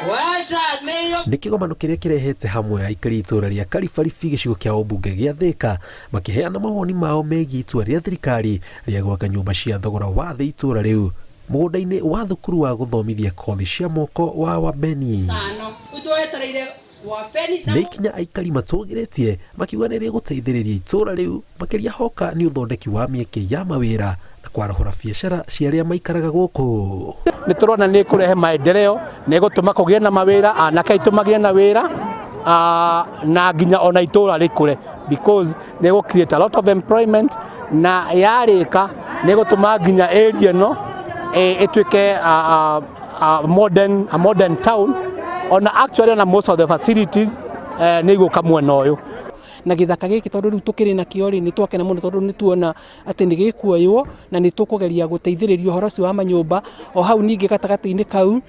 Well done. May your Nĩ kĩgomano kĩrĩa kĩrehete hamwe aikari itũũra rĩa Karibaribi gĩcigo kĩa ũmbunge gĩa Thĩka makĩheana mawoni mao megiĩ itua rĩa thirikari rĩa gwaka nyũmba cia thogora wa thĩ itũũra rĩu mũgũnda-inĩ wa thukuru wa gũthomithia kothi cia moko wa Wabeni. Tano. Twetereire Wabeni na Nĩ ikinya aikari matũgĩrĩtie makiuga nĩ rĩgũteithĩrĩria itũũra rĩu makĩria hoka nĩ ũthondeki wa mĩeke ya mawĩra na kwarahũra biacara cia arĩa maikaraga gũkũ. Nä tå rona nä kå rehe maendeleo, nä gå tå ma kå gä na mawä anake aitå magĩe na wĩra, na nginya ona itũra rĩkũre because nĩ gũ create a lot of employment, na yarĩka nĩ gũtũma nginya area ĩno ĩtuĩke a modern town. Ona actually ona most of the facilities nĩ igũka mwena ũyũ. Na gĩthaka gĩkĩ, tondũ rĩu tũkĩrĩ nakĩo rĩ, nĩ twakena mũno tondũ nĩ tuona atĩ nĩ gĩkuoywo na nĩ tũkũgeria gũteithĩrĩrio ũhoro ũcio wa manyũmba. O hau ningĩ gatagatĩ-inĩ kau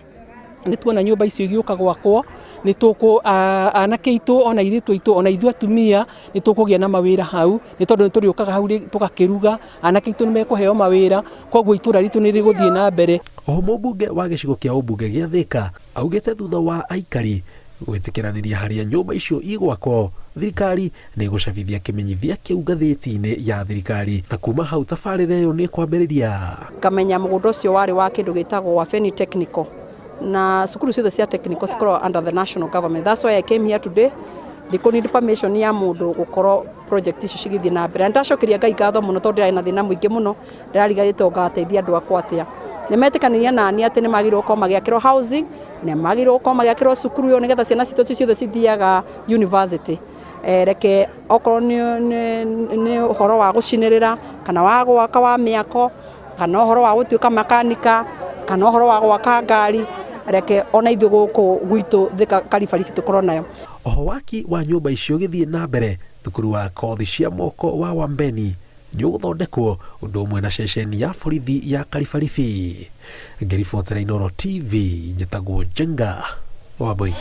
nĩ tuona nyũmba icio igĩũka gwakwo, nĩ tũkũ anake aitũ ona airĩtu aitũ ona ithuĩ atumia nĩ tũkũgĩa na mawĩra hau, nĩ tondũ nĩ tũrĩũkaga hau tũgakĩruga. Anake aitũ nĩ mekũheo mawĩra, koguo itũra ritũ nĩ rĩgũthiĩ na mbere. Oho mũmbunge wa gĩcigo kĩa ũmbunge gĩa Thĩka augĩte thutha wa aikari gwĩtĩkĩranĩria harĩa nyũmba icio igwakwo, thirikari nĩ ĩgũcabithia kĩmenyithia kĩu ngathĩti-inĩ ya thirikari, na kuma hau tabarĩra ĩyo nĩ ĩkwambĩrĩria. Ngamenya mũgũnda ũcio warĩ wa kĩndũ gĩtagwo Wabeni Technical, na cukuru ciothe cia technical cikoragwo under the national government. That's why I came here today. Ndikũ need permission ya mũndũ gũkorwo project icio cigĩthiĩ na mbere, na ndacokeria Ngai ngatho mũno tondũ ndĩrarĩ na thĩna mũingĩ mũno, ndĩrarigarĩtwo ngateithia andũ akwa atĩa. Nĩ metĩkanĩria nani atĩ nĩ magĩrĩirwo gũkorwo magĩakĩrwo housing, nĩ magĩrĩirwo gũkorwo magĩakĩrwo cukuru ĩyo nĩgetha ciana citũ ti ciothe cithiaga university. Reke okorwo nĩ ũhoro wa gũcinĩrĩra kana wa gwaka wa mĩako kana ũhoro wa gũtuĩka makanika kana ũhoro wa gwaka ngari, reke ona ithuĩ gũkũ gwitũ Thika Karibaribi tũkorwo nayo. Oho waki wa nyũmba icio ũgĩthiĩ na mbere, thukuru wa kothi cia moko wa Wambeni nĩ ũgũthondekwo ũndũ ũmwe na ceceni ya borithi ya Karibaribi. Ngĩribotera Inooro TV, njĩtagwo Njenga Wambui.